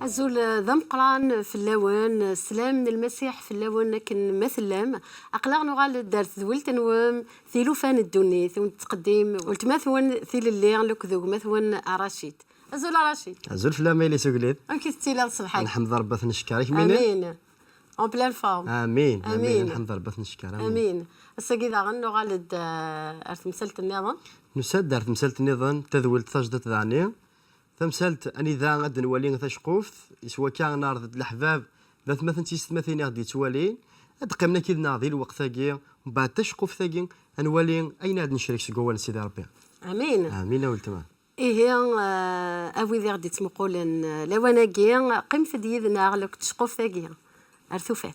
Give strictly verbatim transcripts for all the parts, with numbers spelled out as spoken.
Azul d ameqqran fell-awen, sslam n Lmasiḥ fell-awen akken ma tellam. Aql-aɣ nuɣal-d ar tedwilt-nwen, tilufa n ddunit, wen tettqeddim weltma-twen Tilelli akked gma-twen Racid. Azul a Racid. Azul fell-am a Yelli Sugellid. Amek i tettiliḍ ṣṣbeḥ-agi? Nḥemd Ṛebbi ad t-neckeṛ. I kemmini? Amin. En pleine forme. Amin, amin, amin. Nḥemd Ṛebbi ad t-neckeṛ. Amin. Amin. Ass-agi daɣen nuɣal-d, eh, ar temsalt nniḍen. Nusa-d ar temsalt nniḍen, tadwilt tajdiṭ daɣen. Tamsalt anida ad nwali taceqquft, s wakka ad neɛreḍ-d leḥbab, d atmaten d tiyessetmatin i ɣ-d-yettwalin, ad d-qqimen akkid-neɣ di lweqt-agi, mbeɛd taceqquft-agi, ad nwali ayen ad necrek seg wawal n Sidi Ṛebbi. Amin. Amin a weltma. Ihi, eh, a wid i ɣ-d-ittmuqulen, eh, lawan-agi, qqimet-d yid-neɣ deg tceqquft-agi. Ar tufat.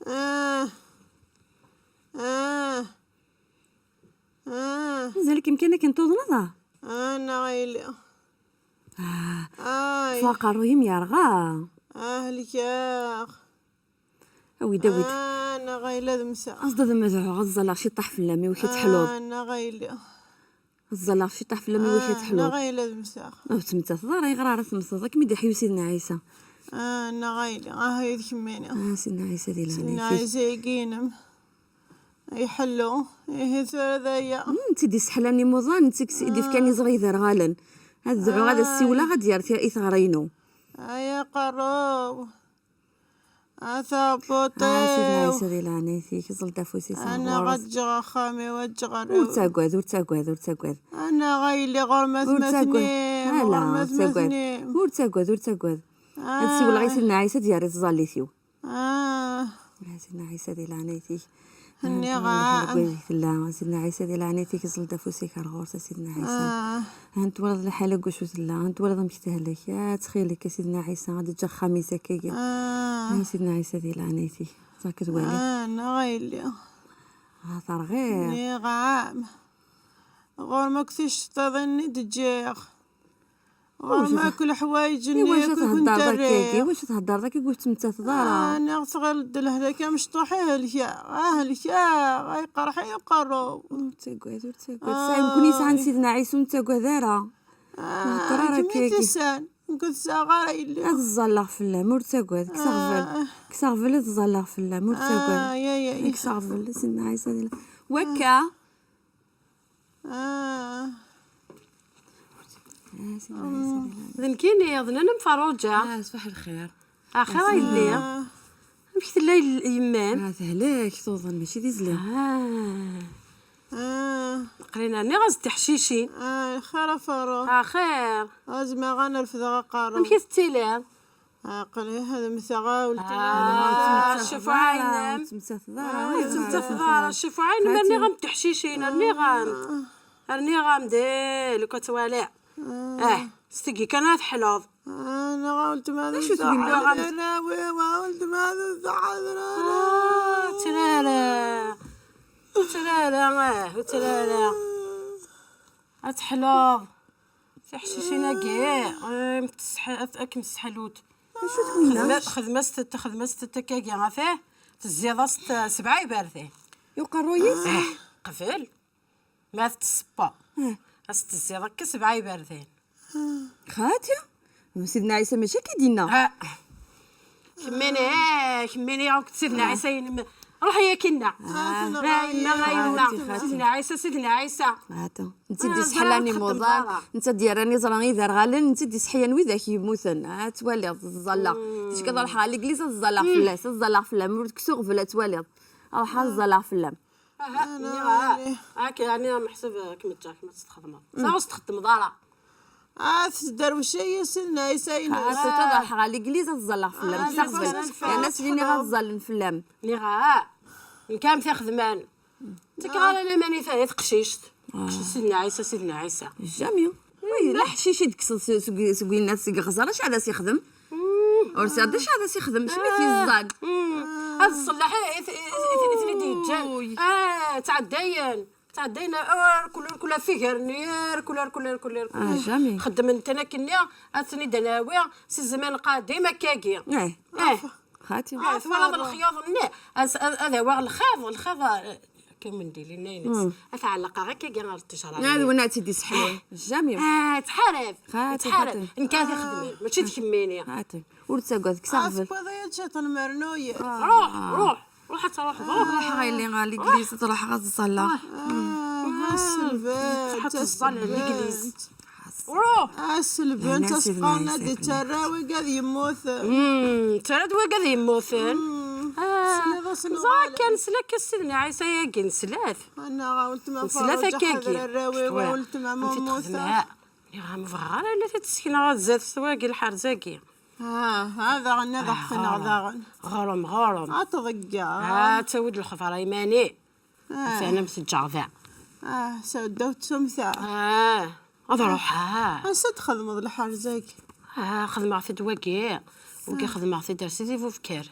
Ah. Ah. Ah. Mazal-ikem kan akken tuḍneḍ, ah? Ah, neɣ a yelli. Ah. Ay. Ṭṭef aqerruy-im yerɣa. Ah, helkeɣ. Awi-d, awi-d. Ah, neɣ a yelli ad mseɣ. Aẓ-d ad m-dɛuɣ, ad ẓẓalleɣ ciṭṭaḥ fell-am, i wacu i teḥluḍ. Ah, neɣ a yelli. Ad ẓẓalleɣ ciṭṭaḥ fell-am, i wacu i teḥluḍ. Ah, neɣ a yelli ad mseɣ. Ur tettmettateḍ ara, ayɣer ara temmteḍ? Ad kem-id-iḥyu Sidna Ɛisa. Ah, neɣ a yelli, ah, ay d kemmini. Ah, Sidna Ɛisa di leɛnaya-k. Sidna Ɛisa-agi-inem. Iḥellu. Ihi tura d aya. Mm, netta i d-isseḥlan imuḍan, netta i d-ifkan iẓri iderɣalen. Ad dɛuɣ, ad as-siwleɣ, ad d-yerr ti-, i teɣri-inu. Ay aqerru-w. A taɛebbuṭ-iw. Ah, Sidna Ɛisa di leɛnaya-k, ẓẓel-d afus-is ar ɣur-s. Anaɣ ad ǧǧeɣ axxam-iw, ad ǧǧeɣ arraw-iw. Ur ttagad, ur ttagad, ur ttagad. Anaɣ a yelli ɣur-m atmaten-im, ur ttagad. Ala, ɣur-m ur ttagad. Atmaten-im. Ur ttagad, ur ttagad. Ah. Ad siwleɣ i Sidna Ɛisa, ad d-yerr i tẓallit-iw. Ah. Ah, Sidna Ɛisa di leɛnaya-k. Nniɣ-am. Tella, Sidna Ɛisa di leɛnaya-k, ẓẓel-d afus-ik ar ɣur-s, a Sidna Ɛisa. Ah. Ha twalaḍ lḥala deg wacu tella, ha twalaḍ amek tehlek. Ah, ttxil-k, a Sidna Ɛisa, ad d-ǧǧ axxam-is akkagi. Ah. Ah, Sidna Ɛisa di leɛnaya-k. Ẓer-k ad waliɣ. Ah, neɣ a yelli. Ah, terɣiḍ. Nniɣ-am. Ɣur-m akk ticeṭṭiḍin-nni d-ǧǧiɣ. Ɣur-m akk leḥwayeǧ-nni akk i kunt-rriɣ. Iwacu theddreḍ akkagi? Iwacu theddreḍ akkagi ur tettmettateḍ ara? Ah, niɣ tɣileḍ d lehlak amecṭuḥ i helkeɣ. Ah, helkeɣ, ay qerḥ-i uqerru. Ur ttagad, ur ttagad. Sɛan, nekkni sɛan Sidna Ɛisa, ur nettagad ara. Ah, ur hedder ara akkagi. Nekkni sɛan, nekk ur sɛiɣ ara yelli. Ad ẓẓalleɣ fell-am, ur ttagad. Kkes aɣbel. Ah. Kkes aɣbel, ad ẓẓalleɣ fell-am, ur ttagad. Ah, ya, ya, ya. Kkes aɣbel, Sidna Ɛisa di la-, wakka. Ah. D nekkini, d Nana Mferruǧa. Ah, ṣbaḥ lxir. Axir a yelli. Ah. Amek tella yel-, yemma-m? Ah, tehlek, tuḍen, mačči d izli. Ah. Ah. Aql-i rniɣ-as-d tiḥcicin. Ah, xir a Ferruǧ. Axir. Ah, zemreɣ ad n-refdeɣ aqerru. Amek i tettiliḍ? Aql-i ad mmteɣ a weltma. Ah, cfu ɛaynem. Ur tettmettateḍ ara. Ah, ur tettmettateḍ ara. Cfu ɛaynem, rniɣ-am-d tiḥcicin, rniɣ-am. Rniɣ-am-d, eh, lukan twala. Ah, s tigi kan ad teḥleḍ. Ah, neɣ a weltma d acu tgulleḍ? Rniɣ-am-d. Ah, ur ttnara. Ur ttnara, ah, ur ttnara. Ad teḥleḍ. Tiḥcicin-agi, eh, ad kem-sseḥ-, ad kem-sseḥlut. Acu tgulleḍ? Xedma-, xedma-s-tent, xedma-s-tent akkagi, ɣef-, tezziḍ-as-t sebɛa iberdan. I uqerruy-is? Eh, qbel. Ma tettṣebba. Eh. As-tezziḍ akka sebɛa iberdan. Xati? Sidna Ɛisa mačči akka i d-yenna. Ah. Kemmini, eh, kemmini, akk Sidna Ɛisa inem. Ruḥ ya kinna. Ah. Ay, yemma, ay, yemma. Xati, xati. Sidna Ɛisa, Sidna Ɛisa. Ata. Netta i d-isseḥlan imuḍan, netta i d-yerran iẓra iderɣalen, netta i d-isseḥyan widak yemmuten. Ah, twaliḍ, ẓẓalleɣ. Ticki ad ruḥeɣ ɣer legliz, ad ẓẓalleɣ fell-as, ad ẓẓalleɣ fell-am. Ur kkes uɣbel, ad twaliḍ. Ruḥeɣ ad ẓẓalleɣ fell-am. Aha, nniɣ, ah, akka, yeɛni, meḥsub, eh, kemm d Jack, ma tt-txedmeḍ. Sa ur s-txeddmeḍ ara. Ah, tesderwec-iyi Sidna Ɛisa-ines. Ah, tura ad ruḥeɣ ɣer legliz, ad ẓẓalleɣ fell-am. Ah, kkes aɣbel. Yerna ad s-iniɣ ad ẓẓallen fell-am. Nniɣ, ah, nekk am tixedman. Ur ttakeɣ ara laman i ta-, i teqcict. Ah. Sidna Ɛisa, Sidna Ɛisa. Jamais. Wi, d aḥcic i d-tekkseḍ s-, seg, seg winna, seg iɣẓer, acu ad as-ixdem? Ur sɛiɣ d acu ad as-ixdem, cmi t-yeẓẓan. Ad ṣṣellaḥ i, i, i, i, i ten-id-yeǧǧan. Ah, ttɛeddayen. Ttɛeddayen, ah, rkul, rkul ɣef iger-nni, rkul, rkul, rkul, rkul. Ah, jamais. Xeddmen-ten akkenni, ad ten-id-nawi si zzman qadim akkagi. Eh. Eh. Xati. Ah, twalaḍ lexyuḍ-nni? Ad, ad, ad awiɣ lxiḍ, lxiḍ, ah, Akka umendil-nni-ines. Ad t-ɛellqeɣ akka ɣer ttejra-nni. Ad wen-tt-id-isseḥlu. Jamais. Ah, tḥareb. Xaṭi, tḥareb. Xaṭi. Nekk ara t-ixedmen, mačči d kemmini. Xaṭi. Ur ttagad, kkes aɣbel. Tewwiḍ-iyi-d ciṭ n mernuy. Ruḥ, ruḥ. Ruḥ ad truḥeḍ. Ruḥ. Ruḥ ɣer yelli ɣer l'église, ad ruḥeɣ ad ẓẓalleɣ. Ah, aselbent, tṛuḥ ad teẓẓal ɣer l'église. Ruḥ. Aselbent, aseqqan ad d-ittarra wigad yemmuten. Mm, ttarra-d wigad yemmuten. Ah, ẓer kan, nesla akka s Sidna Ɛisa-agi, nesla-t. Annaɣ, a weltma Faruǧa, ḥader arraw-iw, a weltma, ma mmuteɣ. Nniɣ-am ur bɣiɣ ara la t-id-ssekneɣ zdat s wagi lḥerz-agi. Ah, ah, daɣen ad aɣ-fneɣ daɣen. Ɣur-m, ɣur-m. Ad tḍeggeṛ. Ah, ad tawi-d lexbar i iman-i. Ah. Atan am teǧǧeɣ da. Ah, sɛudda ur ttumta. Ah, ad ruḥeɣ. Ansa txedmeḍ lḥerz-agi? Ah, xedmeɣ-t-id wagi. Wagi xedmeɣ-t-id ar Sidi Bubekar.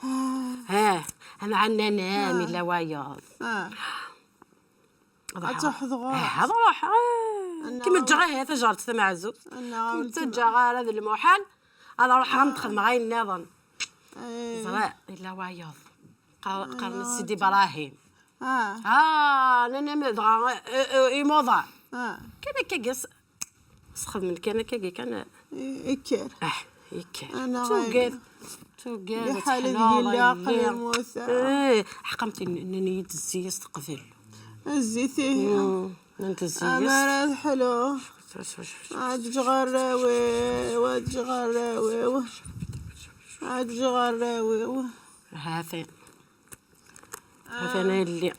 Ah. Ah, amɛennan-am illa wayeḍ. Ah. Ad truḥeḍ ɣur-s. Ah, ad ruḥeɣ. Kem ǧǧeɣ ihi tajert tamaɛzuzt. Kem ttaǧǧaɣ ara d lmuḥal. Ad ruḥeɣ ad xedmeɣ ayen nniḍen. Ẓriɣ, illa wayeḍ. Qqaren-as Sidi Ibrahim. Ah. Ah, nnan-am dɣa, eh, eh, imuḍan. Ah. Kan akka gis. Sxedmen kan akkagi kan. I-, ikker. Ah, ikker. Tugad. Tugad. Liḥala ad tḥellu, d yelli aql yemmut. Eh, ḥqamt nnan-iyi-d zzi-yas teqbel. Zzit-ihi. Mm, nnan-d zzi-yas. Amar ad ḥlu. Ad ǧǧeɣ arraw-iw, ad ǧǧeɣ arraw-iw. Ad ǧǧeɣ arraw-iw. Hati. Hati ana yelli.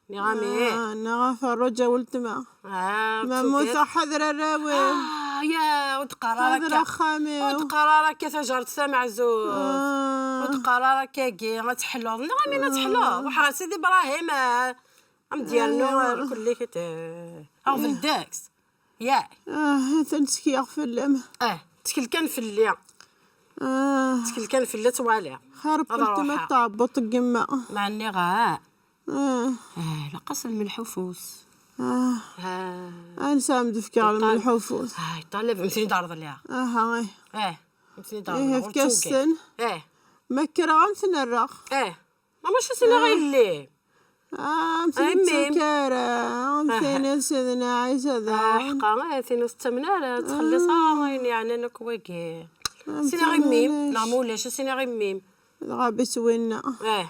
Nniɣ-am ih. Ah, nniɣ-am Ferruǧa weltma. Ah, ma mmuteɣ ḥader arraw-iw. Ah, ya, ur d-qqar ara akka. Ḥader axxam-iw. Ur d-qqar ara akka tajert tameɛzuzt. Ah. Ur d-qqar ara akka-agi, ad teḥluḍ. Nniɣ-am ih, ad teḥluḍ. Ruḥ ɣer Sidi Bṛahim, ah, ad m-d-yernu ar kulli kit, eh, aɣbel deg-s. Yak. Ah, atan ttekleɣ fell-am. Ah, ttkel kan fell-i. Ah. Ttkel kan fell-i, ad twaliḍ. Xir n weltma ad tɛebbuḍ deg yemma. Ma nniɣ-am. Ah. Ah, ilaq-as lmelḥ ufus. Ah. Ah. Ansa am d-fkeɣ lmelḥ ufus? Ah, yeṭṭalab, am ten-id-reḍleɣ. Aha, eh. Eh, am ten-id-reḍleɣ, ur ttugad. Eh. Ma kkreɣ am ten-rreɣ. Eh. Ma mačči sin ara yelli. Ah, am tin ur tettak ara, am tin i Sidna Ɛisa daɣen. Ḥqa, ah, tin ur tettamen ara, ttxelliṣ ara ayen yeɛnan akk wagi. Sin ara yemmi-m, neɣ ma ulac, sin ara yemmi-m. Dɣa bet winna. Eh.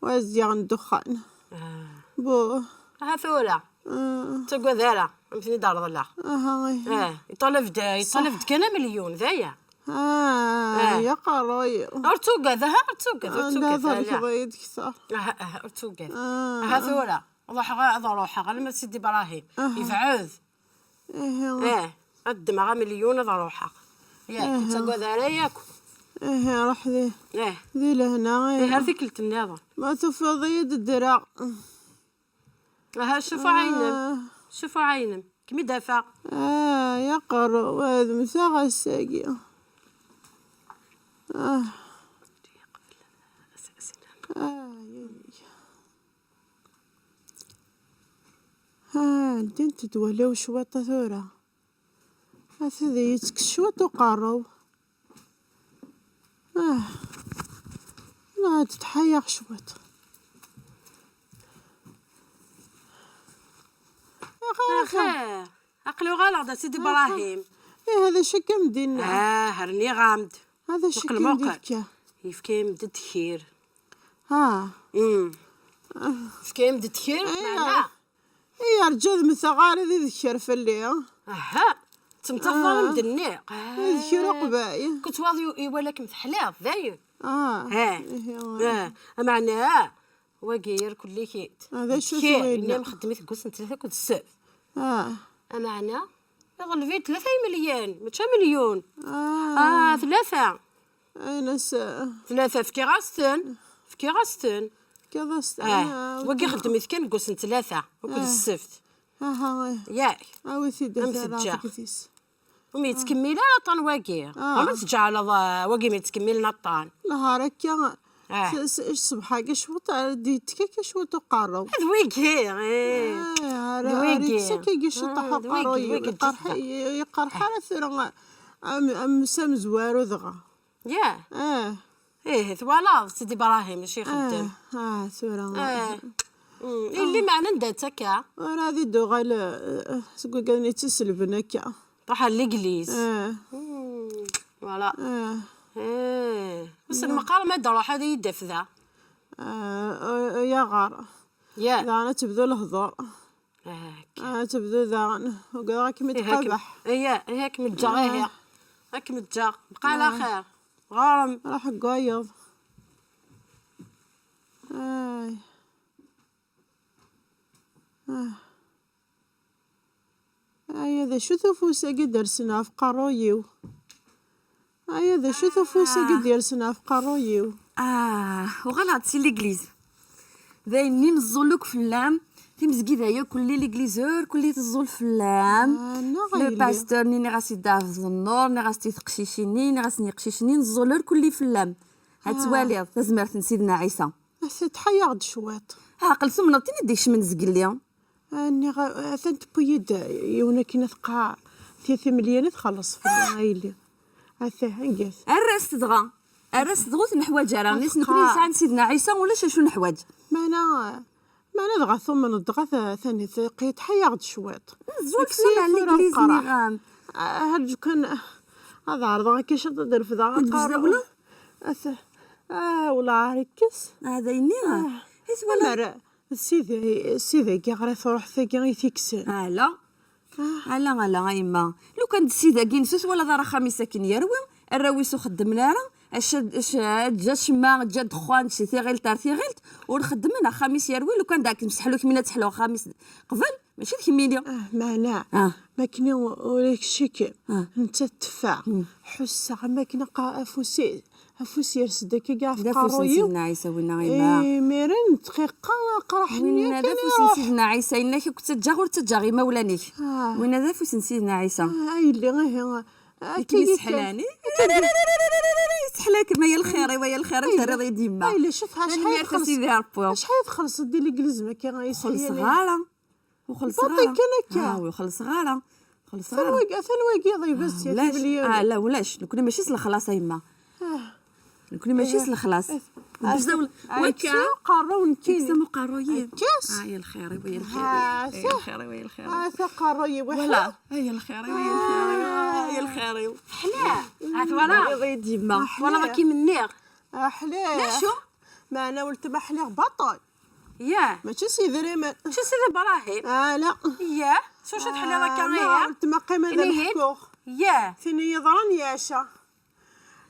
Wa ziɣ n ddexxan. Ah. Buh. Aha tura. Ah. Ur ttagad ara, am ten-id-reḍleɣ. Aha, ih. Eh, yeṭṭalab-d, yeṭṭalab-d kan amelyun, d aya. Ah, ya aqerruy. Ur ttugad, aha, ur ttugad, ur ttugad, ala. Anda ad tafeḍ yid-k sa? Aha, aha, ur ttugad. Ah. Aha tura, ad ruḥeɣ, ad ruḥeɣ, alma d Sidi Ibrahim. Aha. Yebɛed. Aha. Eh, ad ddmeɣ amelyun, ad ruḥeɣ. Yak, ur ttagad ara yakk. Aha, ruḥ di, eh, di lehna, eh. Eh, ar tikkelt nniḍen. Ma tufiḍ-iyi-d ddreɣ. Aha, cuf ɛaynem. Ah. Cuf ɛaynem. Kem-id-afeɣ. Ah, ya aqerru, ad mmteɣ ass-agi. Ah. Ah, ya, ya. Ah, ldint-d walaw cwiṭ tura. Ata ad iyi-tekkes cwiṭ uqerru. Ah, la ad tḥayaɣ cwiṭ. Axir, axir. Aql-i uɣaleɣ-d a Sidi Ibrahim. Ih, hada acu akka m-d-inna. Ah, rniɣ-am-d. Hada acu akka m-d-ifka. Yefka-yam-d ddkir. Ah. Mm. Yefka-yam-d ddkir, meɛna. Ay, rǧu ad mmteɣ ara d idker fell-i. Aha. Ttmeṭṭafeḍ ara m-d-nniɣ. D kra uqbay. Kut waḍ yu-, iwala-kem teḥliḍ, dayen. Ah. Ah. Ihi, ah. Ah. Ameɛna, wagi irkelli-k-id. Ah, d acu-t winna? Nniɣ-am xeddem-it deg wass n tlata akked ssebt. Ah. Ameɛna, iḍleb-it tlata imelyan, mačči amelyun. Ah. Ah, tlata. Ayen as- Tlata, fkiɣ-as-ten. Fkiɣ-as-ten. Fkiɣ-as-ten. Ah, ah, wagi xeddem-it kan deg wass n tlata, akked ssebt. Aha, eh. Yak. Awi-t-id a tara deg-s. Ur mi yettkemmil ara aṭṭan wagi. Ah. Ur mi teǧǧɛaleḍ, ah, wagi mi yettkemmilen aṭṭan. Nehar akka, ah, s-, s-, ṣṣbeḥ-agi cwiṭ, ara d-yettek akka cwiṭ uqerru. D wigi, eh. Ah, ara, d wigi. Ara yekkes akka ciṭ uqerru, d wigi, d wigi, yeqreḥ, yeqreḥ ara tura am, am, s amezwaru dɣa. Ya. Ah. Ih, twalaḍ Sidi Ibrahim acu ixeddem? Ah, ah, tura. Ah. Mm. Yelli, meɛna anda-tt akka? Ur ɛad i d-uɣal, eh, seg wagad-nni tt-iselben akka. Truḥ ar l'église. Eh. Mm. Voilà. Eh. Eh. Wissen meqqar ma d-ruḥ ad iyi-d-taf da. Eh, eh, yaɣar. Ya. Daɣen ad tebdu lehdur. Akka. Ad tebdu daɣen. Ugadeɣ ad kem-id-tqabeḥ. Ihi ad kem-ǧǧeɣ, ihi. Ad kem-ǧǧeɣ. Bqa ɛla xir. Ɣur-m. Ruḥ deg wayeḍ. Ay. Ah. Aya d acu-t ufus-agi d-rsen ɣef qerruy-iw? Aya d acu-t ufus-agi d-yersen ɣef qerruy-iw? Ah, uɣaleɣ-d si l'église. D ayen-nni neẓẓul akk fell-am. Timezgida-ya kulli, l'église ur kulli teẓẓul fell-am. Ah, neɣ a yelli. Le pasteur-nni nniɣ-as yeddeɛfed nnur, nniɣ-as-t i teqcicin-nni, nniɣ-asen i yeqcicin-nni, neẓẓul ur kulli fell-am. Ad twaliḍ tazmert n Sidna Ɛisa. Tḥayaɣ-d cwiṭ. Ɛqel tumneḍ tin i d-ikecmen zgelli. Ah, nniɣ, atan tewwi-yi-d yiwen akken ad tqaɛer. Ti timelyan i txelleṣ fell-i, a yelli. Ata, anga-t. Err-as-t dɣa. Err-as-t dɣa ur t-neḥwaǧ ara. Nis nekni yesɛan Sidna Ɛisa, ulac acu neḥwaǧ. Meɛna, meɛna dɣa tumneḍ, dɣa ta-, tani tḥayaɣ-d cwiṭ. Neẓẓul fell-am ar l'église, nniɣ-am. Ah, rǧu kan ad ɛerḍeɣ akka ciṭ ad refdeɣ aqerru. Ata, ah, wala ɛar ikkes. Ah, d ayen-nni? Ah, i twalaḍ? Amer d sida, sida-agi ɣer truḥ tagi i t-ikksen. Ala. Ah. Ala, ala, a yemma. Lukan d sida-agi-ines ur twalaḍ ara axxam-is akken yerwi, arraw-is ur xeddmen ara, aca-, aca-, ǧǧa acemma, ǧǧa ddexxan, si tiɣilt ar tiɣilt, ur xeddmen, axxam-is yerwi, lukan d akken mseḥlu kemmini ad teḥlu axxam-is qbel, mačči d kemmini. Ah, meɛna, ah, ma akken ur, ur ak-cikken, ah, nettat teffeɣ, hmm, ḥusseɣ am akken aqa-, afus-i, afus yers-d akka ɣef qerruy-iw. D afus n Sidna Ɛisa winna, a yemma. Imiren dqiqa aqraḥ-nni winna d akken afus n iruḥ. Sidna Ɛisa, yenna-k ur k-ttaǧǧaɣ, ur ttaǧǧaɣ imawlan-ik. Ah. Winna d afus n Sidna Ɛisa. Ah, a yelli, ihi. Akka i k-yesseḥlan. Yesseḥla-kem, ay a lxir-iw, ay a lxir-iw, terriḍ-iyi-d yemma. Ay, la, cuf, acḥal i txelleṣ-, tanemmirt a Sidi Ṛebbi. Acḥal i txellṣeḍ di l'église-m akka, ay Sidi? Xellṣeɣ ara. Ur xellṣeɣ ara. Baṭi kan akka. Ah, ur xellṣeɣ ara. Xellṣeɣ ara. Atan wagi, atan wagi, ḍiba-s, ah, ulac. Ah, la, ulac. Nekni mačči s lexlaṣ a yemma. Ah. Nekni mačči s lexlaṣ. Eh, eh, wakka. Uqerru nekkini. Yeksem uqerruy-im. Yekkes. Ah, ya lxir-iw, ya lxir-iw. Ah, ya lxir-iw, ya lxir-iw. Ah, aqerruy-iw. Voilà. Ay, ya lxir-iw, ya lxir-iw. Ah, ya lxir-iw. Teḥla. Ah, twalaḍ? Twalaḍ akken menniɣ. Ah, ḥliɣ. D acu? Meɛna weltma ḥliɣ baṭel. Yah. Mačči s yidrimen. Mačči s Sidi Bṛahim. Ah, la. Yah. S wacu teḥliḍ akka, ah, ihi? Weltma qqimen ad ḥkuɣ. Yah. Tin i yeḍran yeɛca.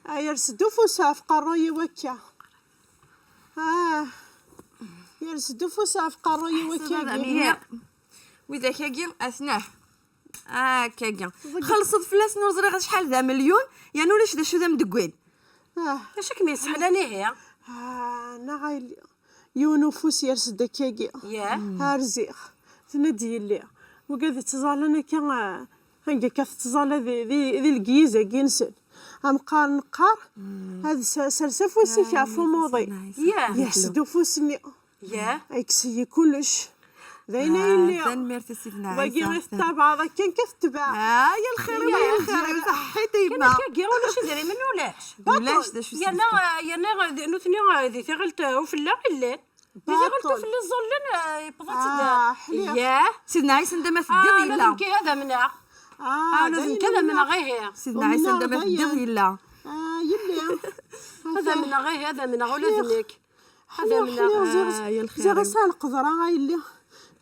Ah, yers-d ufus ɣef qerruy-iw akka. Ah, yers-d ufus ɣef qerruy-iw akka. Widak-agi, atnah. Akkagi. Xellṣeḍ fell-asen ur ẓriɣ acḥal d amelyun, yerna ulac d acu d amdeggal. Ah. D acu i kem-yesseḥlan ihi? Ah, neɣ a yelli. Yiwen ufus yers-d akkagi. Yah. Ah, rziɣ. Tenna-d yelli. Wigad ittẓallan akka, ah, anga akka tettẓalla di, di, di lgyiz-agi-nsen. Amqar neqqar, ad s-, sers afus-ik ɣef umuḍi. Yah. Yers-d ufus-nni. Yah. Yekkes-iyi kullec. D ayen ay lliɣ. Tanemmirt a Sidna Ɛisa. Wagi i tettabaɛeḍ akken kan tetbeɛ. Ah, ya lxir-iw, ya lxir-iw, saḥḥit a yemma. Kan akka, ulac idrimen, ulac. Ulac d acu. Yerna, yerna d nutni, eh, di tiɣilt, eh, ufella i llan. Di tiɣilt ufella ẓẓullen, eh, yewweḍ-itt-id. Ah, ḥliɣ. Yah. Sidna Ɛisa anda ma teddiḍ yella. Ah, ula d nekki ad amneɣ. Ah, ula d nekki ad amneɣ, ihi. Sidna Ɛisa anda ma teddiḍ yella. Ah, yelli. Ad amneɣ, ihi, ad amneɣ ula d nekk. Ḥliɣ, ḥliɣ, ziɣ, ah, ya lxir-iw. Ziɣ ass-a leqder-a a yelli.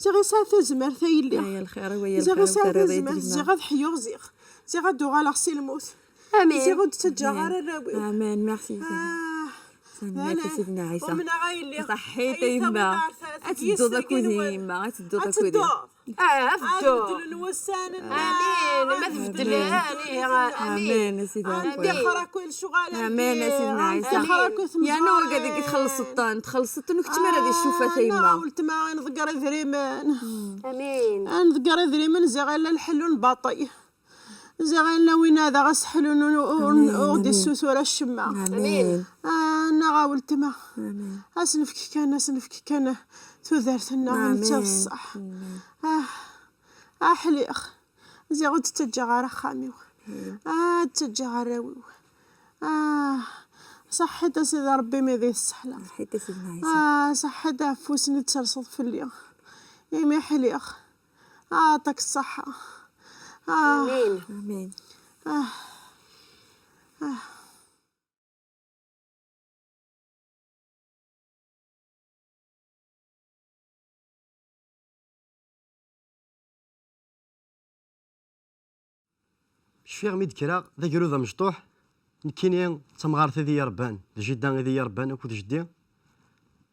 Ziɣ ass-a tazmert a yelli. Ah, ya lxir-iw, ya lxir-iw, terriḍ-iyi-d yemma. Ziɣ ass-a tazmert, ziɣ ad ḥyuɣ, ziɣ. Ziɣ ad d-uɣaleɣ si lmut. Amin. Ziɣ ur d-ttaǧǧaɣ ara arraw-iw. Amin, merci. Ah, tanemmirt a Sidna Ɛisa. Umneɣ a yelli. Saḥḥit a yemma. Ad tedduḍ akked-i yemma, ad tedduḍ akked-i. Ah, ad bedden wussan-nneɣ. Amin. Ma ad beddlen, ihi, amin. Amin, a Sidi Ṛebbi. Ad ixer akk lecɣal. Amin, a Sidna Ɛisa. Ad ixer akk tmeẓra. Yerna wigad i txellṣeḍ-ten, txellṣeḍ-ten, ur keččem ara di ccufat a yemma. Ah, weltma, ad nḍegger idrimen. Amin. Ad nḍegger idrimen, ziɣ ala lḥellu n baṭel. Ziɣ ala win ad aɣ-aseḥlun ur, ur, amin, ur aɣ-d-issutur acemma. Amin. Ah, neɣ a weltma. Amin. Ad s-nefk kan, ad s-nefk kan tudert-nneɣ, amin, netta d ṣṣeḥ. Amin. Ah, ah, ḥliɣ. Ziɣ ur d-ttaǧǧaɣ ara axxam-iw. Ah, ur d-ttaǧǧaɣ arraw-iw. Ah, Ṣaḥḥit a Sidi Ṛebbi, mi di tseḥla. Ṣaḥḥit a Sidna Ɛisa. Ah, ṣaḥḥit ɣef wusni d-terseḍ fell-i. Imi ḥliɣ. Ah, ṭak ṣṣaḥḥa. Ah. Amin. Amin. Ah. Ah. Cfiɣ mi d-kkreɣ d agrud amecṭuḥ, nekkini d tamɣart i d iyi-rebban, d jidda i d iyi-rebban akked jeddi.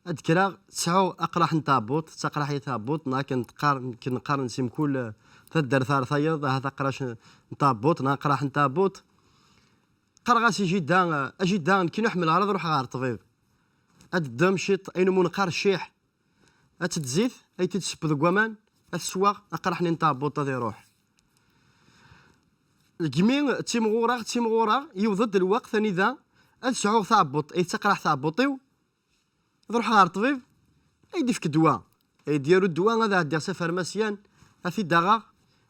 Ad d-kkreɣ, sɛuɣ aqraḥ n tɛebbuṭ, d taqraḥ i tɛebbuṭ, neɣ akken teqqar, akken qqaren si mkul, eh, taddart ar tayeḍ, ahat aqraḥ n tɛebbuṭ, neɣ aqraḥ n tɛebbuṭ. Qqareɣ-as i jidda, eh, a jidda, nekkini ur ḥemmleɣ ara ad ruḥeɣ ɣer ṭṭbib. Ad d-ddem ciṭ, ayen umi neqqar cciḥ. Ad tezzit, ay tt-id-tsebb deg waman, ad t-sweɣ, aqraḥ-nni n tɛebbuṭ ad iruḥ. Degmi ttimɣureɣ, ttimɣureɣ, yewweḍ-d lweqt anida ad sɛuɣ taɛebbuṭ, ay d taqraḥ tɛebbuṭ-iw, ad ruḥeɣ ɣer ṭṭbib, ay d-ifk ddwa, ay d-yaru ddwa, ad ɛeddiɣ s afermasyan, ad t-id-aɣeɣ,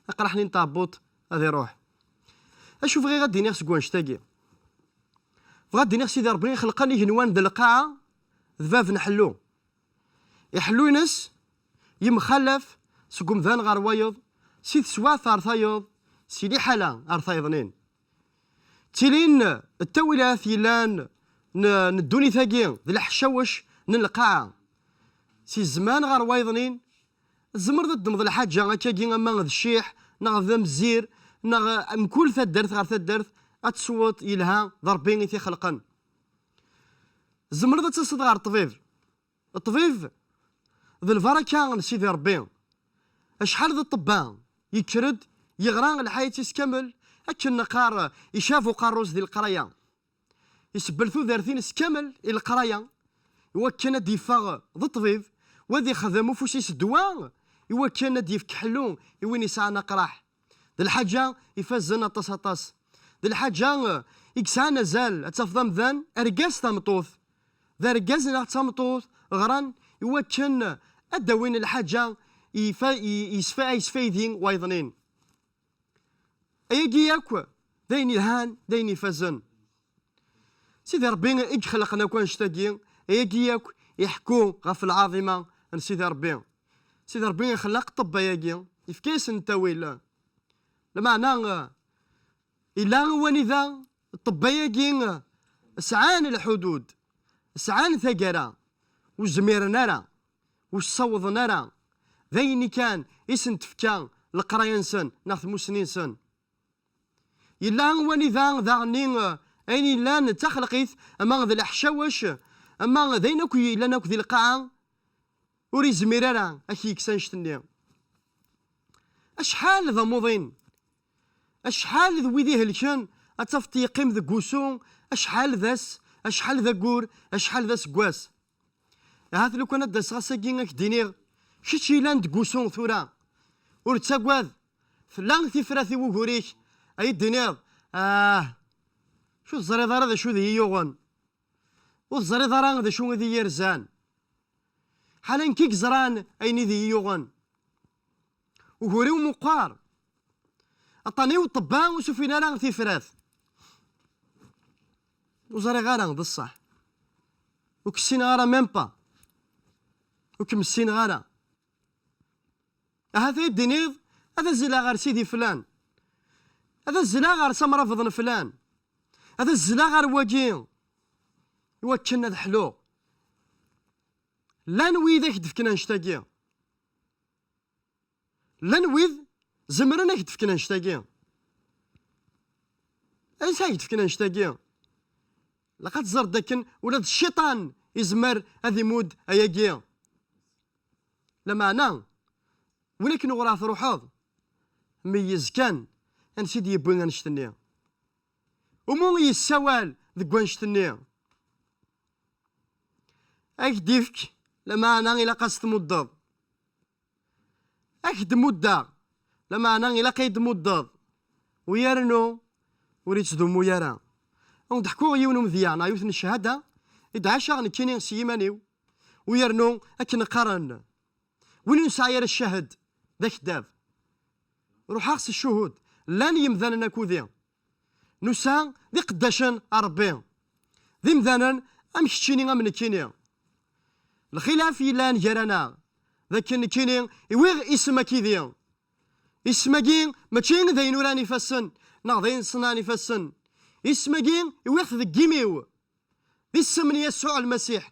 aqraḥ-nni n tɛebbuṭ ad iruḥ. Acu bɣiɣ ad d-iniɣ seg wannect-agi? Bɣiɣ ad d-iniɣ Sidi Ṛebbi ixelqen igenwan d lqaɛa d bab n ḥellu. Iḥellu-ines yemxalaf seg umdan ɣer wayeḍ, si teswaɛt ɣer tayeḍ, si liḥala ɣer tayeḍnin. Ttilin ttawilat yellan n, n ddunit-agi d leḥcawec n lqaɛa. Si zzman ɣer wayeḍnin, tzemreḍ ad ddmeḍ lḥaǧa akkagi ama d cciḥ, neɣ d amzir, neɣ mkul taddart ɣer taddart, ad tesweḍ yelha d Ṛebbi i t-ixelqen. Tzemreḍ ad taseḍ ɣer ṭṭbib. Ṭṭbib d lbaraka n Sidi Ṛebbi. Acḥal d ṭṭebba yekker-d, yeɣra lḥayat-is kamel, akken neqqar icab uqerru-s di leqraya. Isebbel tudert-ines kamel i leqraya, iwakken ad d-yeffeɣ d ṭṭbib, u ad ixdem ufus-is ddwa, iwakken ad d-yefk ḥellu i win yesɛan aqraḥ. D lḥaǧa ifazen aṭas, aṭas. D lḥaǧa, eh, i yesɛan azal, ad tafeḍ amdan, argaz, tameṭṭut. D argaz neɣ d tameṭṭut, ɣran iwakken ad d-awin lḥaǧa ifa-, i-, isfa-, isfaydi wayeḍnin. Ayagi yakk d ayen yelhan, d ayen ifazen. Sidi Ṛebbi i ixelqen akk annect-agi, ayagi yakk iḥekku ɣef lɛaḍima n Sidi Ṛebbi. Sidi Ṛebbi ixelleq ṭṭebba-agi, yefka-yasen ttawil. Lameɛna, eh, yella wanida ṭṭebba-agi, eh, sɛan lḥudud, sɛan taggara, ur zmiren ara, ur ssawḍen ara, d ayen kan i sen-tefka leqraya-nsen neɣ tmussni-nsen. Yella wanida daɣenni, eh, ayen yellan d taxelqit, ama d leḥcawec, ama d ayen akk yellan akk di lqaɛa, ur yezmir ara ad k-yekkes annect-nni. Acḥal d amuḍin, acḥal d wid ihelken, ad tafeḍ yeqqim deg wusu, acḥal d ass, acḥal d aggur, acḥal d aseggas. Ahat lukan ad d-aseɣ ass-agi ad k-d-iniɣ, kečč yellan deg wusu tura, ur ttagad, tella tifrat i wugur-ik, ad yi-d-tiniḍ, ah, ur teẓriḍ ara d acu d iyi-yuɣen, ur teẓriḍ ara d acu i d iyi-yerzan. Ḥala nekk i yeẓran ayen i d iyi-yuɣen. Ugur-iw meqqar. Aṭṭan-iw ṭṭebba ur s-ufin ara tifrat. Ur ẓriɣ ara, d ṣṣeḥ. Ur k-ssineɣ ara même pas. Ur kem-ssineɣ ara. Ahat ad d-tiniḍ, ad azzleɣ ɣer sidi flan. Ad azzleɣ ɣer samrabeḍ n flan. Ad azzleɣ ɣer wagi. Iwakken ad ḥluɣ. Llan wid ak-d-fken annect-agi. Llan wid zemren ad ak-d-fken annect-agi. Ansa ak-d-fken annect-agi? Ilaq ad teẓreḍ dakken ula d cciṭan izmer ad imudd ayagi. Lameɛna, win akken uɣur truḥeḍ, meyyez kan ansi d-yewwi annect-nni. Umu yessawal deg wannect-nni. Ad ak-d-ifk, lameɛna ilaq ad s-tmuddeḍ. Ad ak-d-muddeɣ, lameɛna ilaq ad yi-d-tmuddeḍ. U yernu ur yettdumu ara. Ad wen-d-ḥkuɣ yiwen umedya neɣ yiwet n cchada i d-ɛaceɣ nekkini s yiman-iw. U yernu akken qqaren, win ur nesɛi ara ccahd d akeddab. Ruḥeɣ s ccuhud, llan yemdanen akudi. Nusa d iqeddacen a Ṛebbi. d imdanen am keččini am nekkini. Lxilaf yellan gar-aneɣ d akken nekkini iwiɣ isem akidi. Isem-agi mačči d ayen uran ifassen neɣ d ayen ṣenɛen ifassen. Isem-agi iwiɣ-t deg imi-w. D isem n Yasuɛ Lmasiḥ.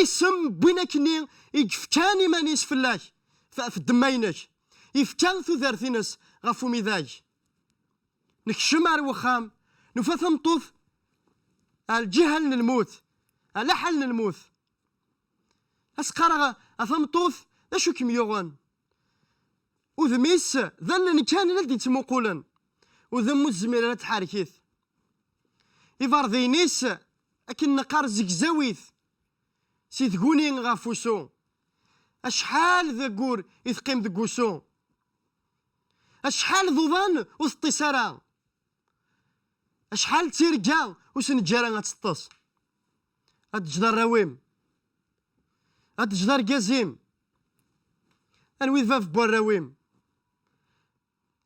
Isem n win akkenni i yefkan iman-is fell-ak, f-, ɣef ddemma-inek. Yefka tudert-ines ɣef umidag. Nekcem ar wexxam, nufa tameṭṭut ar lǧiha n lmut, ar laḥal n lmut. As-qqareɣ a tameṭṭut, d acu kem-yuɣen? Udem-is d allen kan i la d-ittmuqulen. Udem ur tezmir ara ad tḥerrek-it. Iberdiyen-is akken neqqar zegzaw-it si tguni ɣef usu. Acḥal d aggur i teqqim deg usu. Acḥal d uḍan ur teṭṭis ara. Acḥal d tirga ur s-neǧǧa ara ad teṭṭes. Ad teǧǧeḍ arraw-im. Ad teǧǧeḍ argaz-im. Anwi d bab n warraw-im?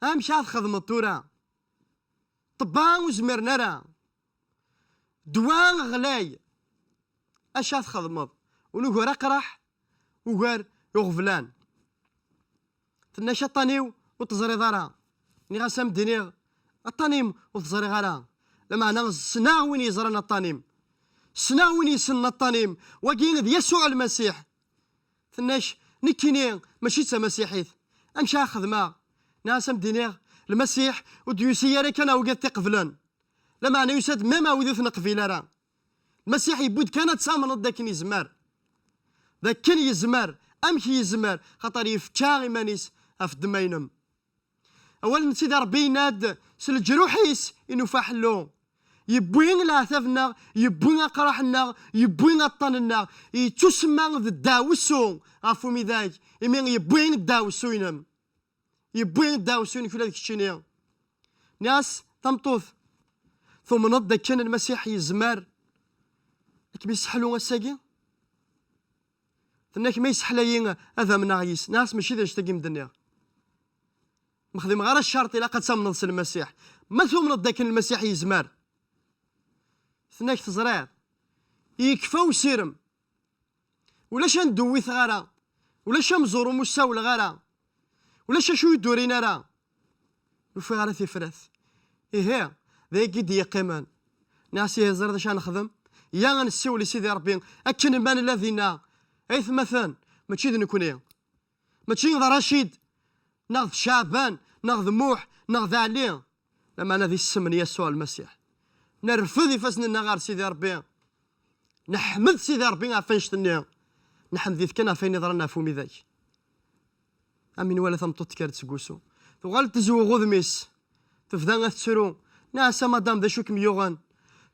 Amek ara txedmeḍ tura? Ṭṭebba ur zmiren ara. Ddwa ɣlay. Acu ara txedmeḍ? Ur nugar aqraḥ, ugar uɣeblan. Tenna-k aṭṭan-iw ur teẓriḍ ara. Nniɣ-as am d-iniɣ aṭṭan-im ur teẓriɣ ara. Lameɛna ssneɣ win yeẓran aṭṭan-im. Ssneɣ win yessnen aṭṭan-im. Wagi d Yasuɛ Lmasiḥ. Tenna-k nekkini mačči d tamasiḥit. Amek ara xedmeɣ? Nniɣ-as am d-iniɣ Lmasiḥ ur d-yusi ara kan a wigad t-iqeblen. Lameɛna yusa-d même a wid ur t-neqbil ara. Lmasiḥ yewwi-d kan ad tamneḍ d akken yezmer. D akken yezmer. Amek yezmer? Xaṭer yefka iman-is ɣef ddemma-inem. Awal n Sidi Ṛebbi yenna-d, s leǧruḥ-is i nufa ḥellu. Yewwi leɛtab-nneɣ, yewwi aqraḥ-nneɣ, yewwi aṭṭan-nneɣ. Yettusemma d ddeɛwessu ɣef umidag, imi yewwi ddeɛwessu-inem. Yewwi ddeɛwessu-inem ula d keččini. Nniɣ-as, tameṭṭut, tumneḍ d akken Lmasiḥ yezmer ad kem-yesseḥlu ass-agi? Tenna-k, ma yesseḥla-yi ad amneɣ yis. Nniɣ-as, mačči d annect-agi i m-d-nniɣ. Ma xdimeɣ ara ccerṭ, ilaq ad tamneḍ s Lmasiḥ. Ma tumneḍ d akken Lmasiḥ yezmer. Tenna-k, teẓriḍ, yekfa usirem. Ulac anda ur witeɣ ara. Ulac ameẓẓuɣ ur ssawleɣ ara. Ulac acu i d-urin ara. Ur ufiɣ ara tifrat. Ihi, d ayagi i d-yeqqimen. Nniɣ-as, ihi teẓriḍ acu ara nexdem? Ya ad nessiwel i Sidi Ṛebbi akken ma nella dinna. Aytmaten, mačči d nekkni. Mačči d Racid, neɣ d Caɛban, neɣ d Muḥ, neɣ d Ɛli. Lameɛna d isem n Yasuɛ Lmasiḥ. Nerfed ifassen-nneɣ ɣer Sidi Ṛebbi. Neḥmed Sidi Ṛebbi ɣef annect-nni. Neḥmed-it kan ɣef ayen iḍran ɣef umidag. Am win nwala tameṭṭut tekker-d seg wusu. Tuɣal tezweɣ udem-is. Tebda ad tettru. Nniɣ-as, a madam, d acu i kem-yuɣen?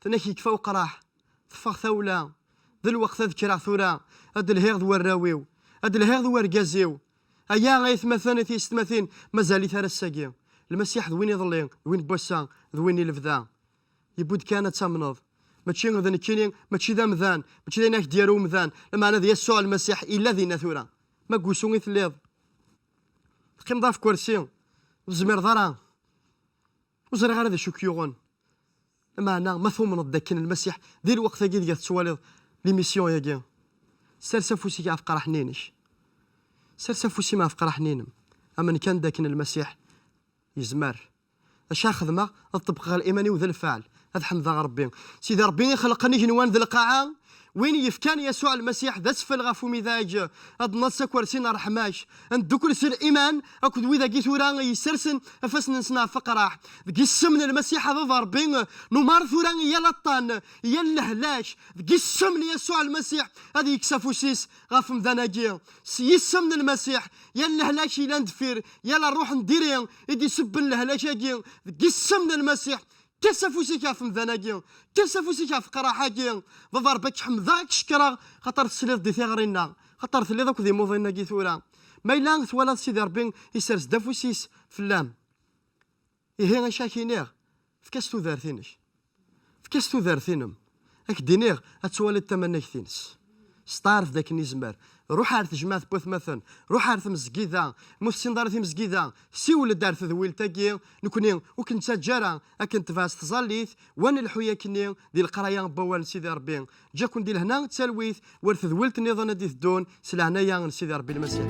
Tenna-k, yekfa uqraḥ. Teffeɣ tawla. D lweqt ad kkreɣ tura. Ad lhiɣ d warraw-iw. Ad lhiɣ d wergaz-iw. Aya, ay atmaten, ay tiyessetmatin, mazal-it ar ass-agi. Lmasiḥ d win iḍelli, d win n wass-a, d win i lebda. Yewwi-d kan ad tamneḍ. Mačči d nekkini, mačči d amdan, mačči d ayen ak-d-yerra umdan. Lameɛna d Yasuɛ Lmasiḥ illa dinna tura. Ma deg wusu i telliḍ, teqqimeḍ ɣef ukersi, ur tezmireḍ ara. Ur ẓriɣ ara d acu i k-yuɣen. Lameɛna ma tumneḍ d akken Lmasiḥ di lweqt-agi deg tettwaliḍ l'émission-agi, sers afus-ik ɣef qraḥ-nni-inek. Sers afus-im ɣef qraḥ-nni-inem. Amen kan d akken Lmasiḥ yezmer. Acu ara xedmeɣ? Ad ṭebbqeɣ liman-iw d lfeɛl. Ad ḥemdeɣ Ṛebbi. Sidi Ṛebbi ixelqen igenwan d lqaɛa, win yefkan Yasuɛ Lmasiḥ d asfel ɣef umidag, ad naẓ s akersi n ṛṛeḥma-k, ad ndukkel s liman akked wid-agi tura yessersen ifassen-nsen ɣef uqraḥ. Deg isem n Lmasiḥ a Baba Ṛebbi, numar tura i yal aṭṭan, i yal lehlak, deg isem n Yasuɛ Lmasiḥ ad yekkes afus-is ɣef umdan-agi. S yisem n Lmasiḥ, yal lehlak yellan deffir, yal ṛṛuḥ n diri i d-isebben lehlak-agi, deg isem n Lmasiḥ, kkes afus-ik ɣef umdan-agi, kkes afus-ik ɣef qraḥ-agi. Baba Ṛebbi, ad k-ḥemdeɣ, ad k-cekkreɣ, xaṭer tesliḍ-d i tiɣri-nneɣ, xaṭer telliḍ akked imuḍinen-agi tura. Ma yella twalaḍ Sidi Ṛebbi isers-d afus-is fell-am, ihi acu ak-iniɣ? Efk-as tudert-inek. Efk-as tudert-inem. Ad k-d-iniɣ, ad twaliḍ tamanagt-ines. Steɛṛef d akken izmer. Ruḥ ar tejmaɛt n watmaten, ruḥ ar tmezgida, ma ur tessineḍ ara timezgida, siwel-d ar tedwilt-agi, nekkni ur k-nettaǧǧa ara akken tebɛes tẓallit, wa nelḥu yakkenni di leqraya n wawal n Sidi Ṛebbi. Ǧǧa-ken di lehna d talwit, war tedwilt nniḍen ad d-iteddun s leɛnaya n Sidi Ṛebbi Lmasiḥ.